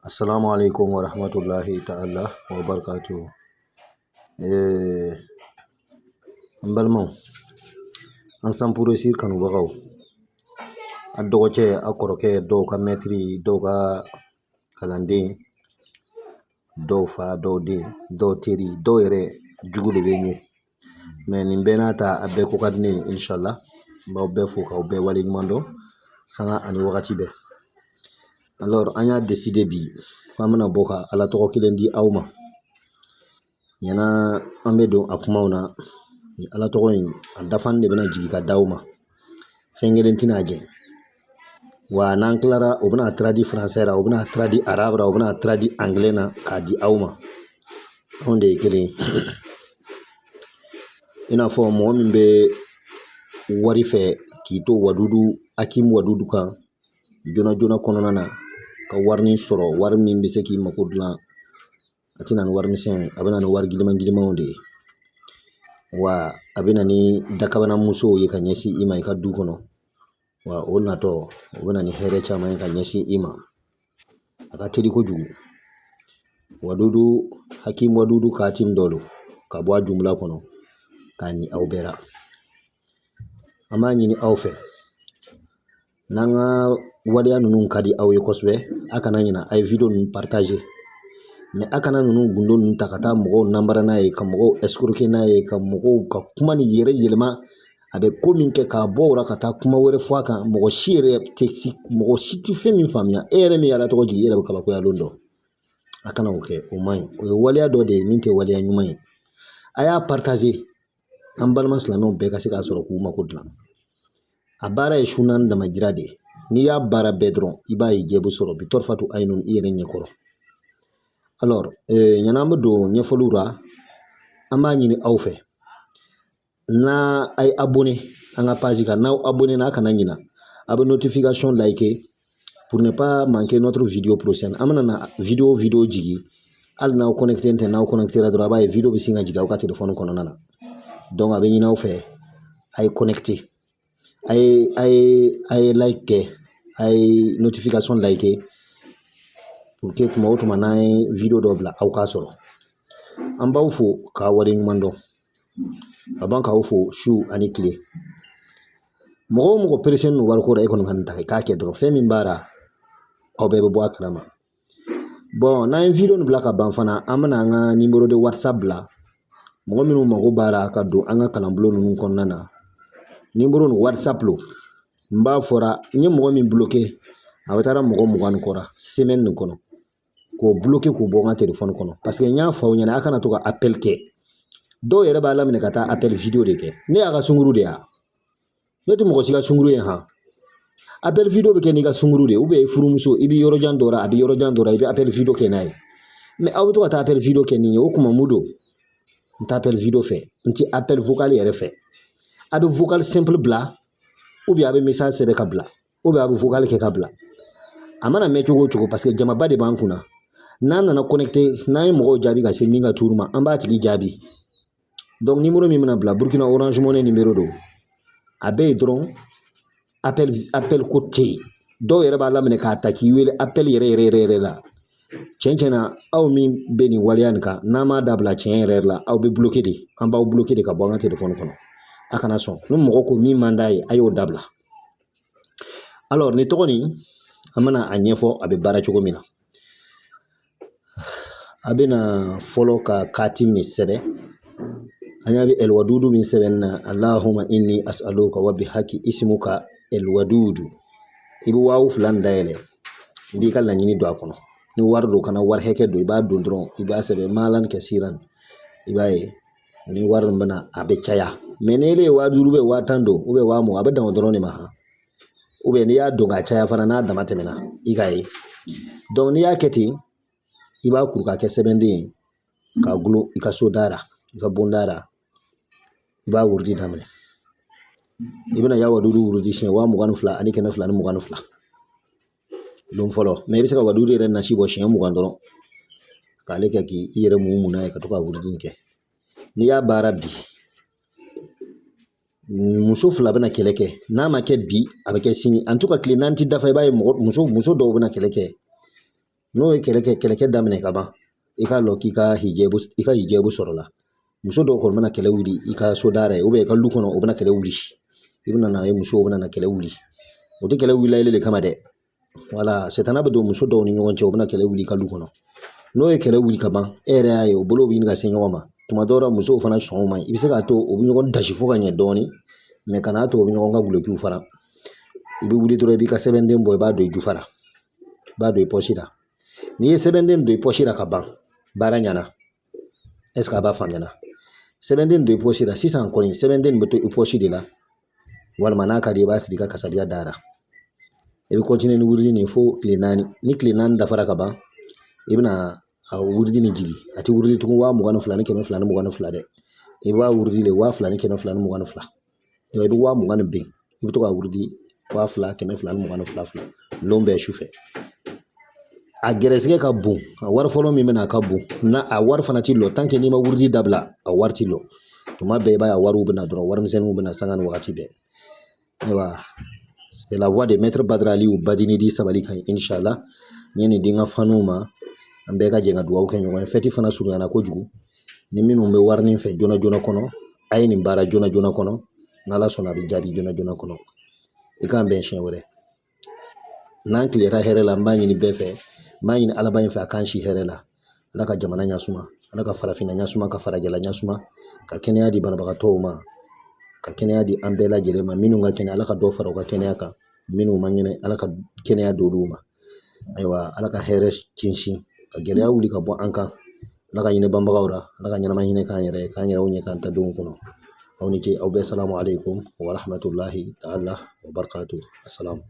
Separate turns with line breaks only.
Assalamu alaikum wa rahmatullahi ta'ala wa barakatuhu. N balimaw, Ensemble pour réussir kanubagaw, a dɔgɔcɛ, a kɔrɔkɛ, dɔw ka mɛtiri, dɔw ka kalanden, dɔw fa, dɔw den, dɔw teri, dɔw yɛrɛ jugu de bɛ n ye. Mais nin bɛɛ n'a ta, a bɛɛ ko ka di ne ye, inshallah. N b'aw bɛɛ fo k'aw bɛɛ waleɲuman dɔn sanga ani wagati bɛɛ. Alors, an y'a décidé bi k'an bɛna bɔ ka Ala tɔgɔ kelen di aw ma. Ɲana an bɛ don a kumaw na. Ni Ala tɔgɔ in, a dafani de bɛna jigin ka d'aw ma, fɛn kelen tɛna jɛ. Wa n'an tilara, o bɛna traduit français la, o bɛna traduit arabe la, o bɛna traduit anglais na k'a di aw ma. Anw de ye kelen ye. I n'a fɔ mɔgɔ min bɛ wari fɛ k'i to wadudu hakim wadudu kan joona joona kɔnɔna na ka warini sɔrɔ, wari min bɛ se k'i mako dilan, a tɛ na ni wari misɛn ye, a bɛ na ni wari giriman girimanw de ye. Wa a bɛ na ni dakabana musow ye ka ɲɛsin i ma i ka du kɔnɔ. Wa o natɔ, o bɛ na ni hɛrɛ caman ye ka ɲɛsin i ma. A ka teli kojugu. Wadudu hakim wadudu katim dɔ don ka bɔ a jumla kɔnɔ k'a ni aw bɛɛ la. An b'a ɲini aw fɛ, n'an ka waleya ninnu ka di aw ye kosɛbɛ, a kana ɲina, a ye vidéo ninnu partager. Mais a kana ninnu gundo ninnu ta ka taa mɔgɔw nanbara n'a ye, ka mɔgɔw escroquer n'a ye, ka mɔgɔw ka kuma ni yɛrɛ yɛlɛma, a bɛ ko min kɛ k'a bɔ o la ka taa kuma wɛrɛ fɔ a kan. Mɔgɔ si yɛrɛ tɛ si, mɔgɔ si tɛ fɛn min faamuya. E yɛrɛ min ye Ala tɔgɔ jigin, i yɛrɛ bɛ kabakoya don dɔ. A kana o kɛ, o man ɲi. O ye waleya dɔ de ye min tɛ waleya ɲuman ye. A y'a partager, an balima silamɛw bɛɛ ka se k'a sɔrɔ k'u mako dilan. A baara ye su naani damajira de ye. N'i y'a baara bɛɛ dɔrɔn, i b'a ye jaabi sɔrɔ bi tɔrɔfatu ayinun i yɛrɛ ɲɛkɔrɔ. Alors, ɲana an bɛ don ɲɛfɔliw la. An b'a ɲini aw fɛ, n'a a ye abonné an ka page kan, n'aw abonné n'a kana ɲina, a bɛ notification liker pour ne pas manquer notre vidéo prochaine. An bɛna na vidéo jigin, hali n'aw connecté tɛ, n'aw connecté la dɔrɔn, a b'a ye vidéo bɛ sin ka jigin aw ka téléphone kɔnɔna na. Donc a bɛ ɲini aw fɛ, a ye connecté, a ye like kɛ, a ye notification liker pour que tuma o tuma n'an ye vidéo dɔ bila, aw k'a sɔrɔ. An b'aw fo k'aw waleɲuman dɔn ka ban k'aw fo su ani tile. Mɔgɔ o mɔgɔ pressé don wariko la, e kɔni ka nin ta i k'a kɛ dɔrɔn. Fɛn min b'a la, aw bɛɛ bɛ bɔ a kalama. Bon, n'an ye vidéo nin bila ka ban fana, an bɛna an ka numéro de WhatsApp bila. Mɔgɔ minnu mago b'a la ka don an ka kalanbulon ninnu kɔnɔna na, numéro nin WhatsApp lo. N b'a fɔra n ye mɔgɔ min bloqué, a bɛ taara mɔgɔ 20 ni kɔ la semaine nin kɔnɔ, k'o bloqué k'o bɔ n ka téléphone kɔnɔ, parce que n y'a fɔ aw ɲɛna, a kana to ka appel kɛ. Dɔw yɛrɛ b'a laminɛ ka taa appel vidéo de kɛ. Ne y'a ka sunkuru de ya, ne tɛ mɔgɔ si ka sunkuru ye han. Appel vidéo bɛ kɛ n'i ka sunkuru de ye, i furumuso, i bɛ yɔrɔ jan dɔ la, a bɛ yɔrɔ jan dɔ la, i bɛ appel vidéo kɛ n'a ye. Mais aw bɛ to ka taa appel vidéo kɛ nin ye, o kuma mun don? N tɛ appel vidéo fɛ, n tɛ appel vocal yɛrɛ fɛ. A bɛ vocal simple bila, ou bien a bɛ message sɛbɛn ka bila, ou bien a bɛ vocal kɛ ka bila. A mana mɛn cogo o cogo, parce que jamaba de b'an kunna. N'an nana connecté, n'an ye mɔgɔw jaabi ka se min ka tour ma, an b'a tigi jaabi. Donc numéro min bɛna bila, Burkina Orange Money numéro don. A bɛ yen dɔrɔn, appel ko tɛ yen. Dɔw yɛrɛ b'a laminɛ k'a ta k'i wele appel yɛrɛ yɛrɛ yɛrɛ yɛrɛ la. Tiɲɛ tiɲɛ na, aw min bɛ nin waleya nin kan, n'an m'a dabila, tiɲɛ yɛrɛ yɛrɛ la, aw bɛ bloqué de, an b'aw bloqué de ka bɔ an ka téléphone kɔnɔ. A kana sɔn. Ni mɔgɔ ko min man d'a ye, a y'o dabila. Alors, nin tɔgɔ nin, an bɛna a ɲɛfɔ a bɛ baara cogo min na. A bɛna fɔlɔ ka katim nin sɛbɛn. An ɲa bɛ elwadudu min sɛbɛn na, allahumma inni as'aluka wa bihaki ismuka elwadudu. I bɛ waawu fila nin dayɛlɛ, i b'i ka laɲini don a kɔnɔ. Ni wari don, kana wari hakɛ don, i b'a don dɔrɔn, i b'a sɛbɛn malan kɛsiran. I b'a ye ni wari nin bɛna, a bɛ caya. Mais ni e ye 5000 bɛ 10,000 don, ou bien 20,000, a bɛ dan o dɔrɔn de ma han. Ou bien n'i y'a don k'a caya fana, n'a dama tɛmɛna, i k'a ye. Donc n'i y'a kɛ ten, i b'a kuru k'a kɛ sɛbɛnden ye k'a gulon i ka so da la, i ka bonda la. I b'a wurudi daminɛ. I bɛna ya wadudu wurudi siɲɛ 22,222 don fɔlɔ. Mais i bɛ se ka wadudu yɛrɛ nasi bɔ siɲɛ 20 dɔrɔn, k'ale kɛ k'i yɛrɛ mun n'a ye ka to ka wurudi nin kɛ. N'i y'a baara bi, muso fila bɛna kɛlɛ kɛ. N'a ma kɛ bi, a bɛ kɛ sini. En tout cas, tile naani ti dafa, i b'a ye mɔgɔ muso dɔw bɛna kɛlɛ kɛ. N'o ye kɛlɛkɛ daminɛ ka ban, i k'a lɔn k'i ka hijabu, i ka hijabu sɔrɔla. Muso dɔw kɔni bɛna kɛlɛ wuli i ka so da yɛrɛ, i ka lu kɔnɔ, o bɛna kɛlɛ wuli. I bɛna na ye, musow bɛna na kɛlɛ wuli. O tɛ kɛlɛ wulila ele de kama dɛ. Wala sɛtana bɛ don muso dɔw ni ɲɔgɔn cɛ, o bɛna kɛlɛ wuli i ka lu kɔnɔ. N'o ye kɛlɛ wuli ka ban, e yɛrɛ y'a ye, o bolo bɛ ɲini ka se ɲɔgɔn ma. Tuma dɔw la, musow fana sɔn ma, i bɛ se k'a to u bɛ ɲɔgɔn dasi fo ka ɲɛ dɔɔnin, mɛ kan'a to u bɛ ɲɔgɔn ka gulokiw fara. I bɛ wuli dɔrɔn, i b'i ka sɛbɛnden bɔ, i b'a don i jufara, i b'a don i pɔsi la. N'i ye sɛbɛnden don i pɔsi la ka ban, baara ɲɛna. Est ce que a b'a faamuya? Sɛbɛnden don i pɔsi la sisan kɔni, sɛbɛnden bɛ to i pɔsi de la, walima n'a ka di i b'a siri i ka kasabiya da la. I bɛ continuer ni wurudi nin fo tile 4. Ni tile 4 dafara ka ban, i bɛna a wurudi nin jigi. A tɛ wurudi tugun 22,222 dɛ. I b'a wurudi le 2222. I bɛ 20,000 nin ben, i bɛ to k'a wurudi 2222 fila lon bɛɛ su fɛ. A gɛrɛsɛgɛ ka bon, a wari fɔlɔ min bɛna a ka bon na, a wari fana ti lɔ tant que n'i ma wurudi dabila. A wari ti lɔ. Tuma bɛɛ i b'a ye a wariw bɛna dɔrɔn, warimisɛnninw bɛna sanga ni wagati bɛɛ. Ayiwa, c'est la voix de maître Badara Aliou Badini di sabali kan. Inshallah, n ye nin di n ka faniw ma. An bɛɛ ka jɛ ka dugawu kɛ ɲɔgɔn ye. Fɛti fana surunyana kojugu. Ni minnu bɛ warinin fɛ joona joona kɔnɔ, a ye nin baara joona joona kɔnɔ. N'Ala sɔnna, a bɛ jaabi joona joona kɔnɔ. I k'an bɛn siɲɛ wɛrɛ n'an tilera hɛrɛ la. N b'a ɲini bɛɛ fɛ, n b'a ɲini Alaba in fɛ, a k'an si hɛrɛ la. Ala ka jamana ɲasuma, Ala ka farafinna ɲasuma, ka farajɛla ɲasuma, ka kɛnɛya di banabagatɔw ma, ka kɛnɛya di an bɛɛ lajɛlen ma. Minnu ka kɛnɛ, Ala ka dɔ fara u ka kɛnɛya kan. Minnu man kɛnɛ, Ala ka kɛnɛya d'olu ma. Ayiwa, Ala ka hɛrɛ sinsin, ka gɛlɛya wuli ka bɔ an kan. Ala ka hinɛ banbagaw la, Ala ka ɲɛnama hinɛ k'an yɛrɛ ye, k'an yɛrɛw ɲɛ k'an ta denw kɔnɔ. Aw ni ce, aw bɛɛ. Salamu aleykum wa rahmatulahi taala wa barakatu. Asalamu.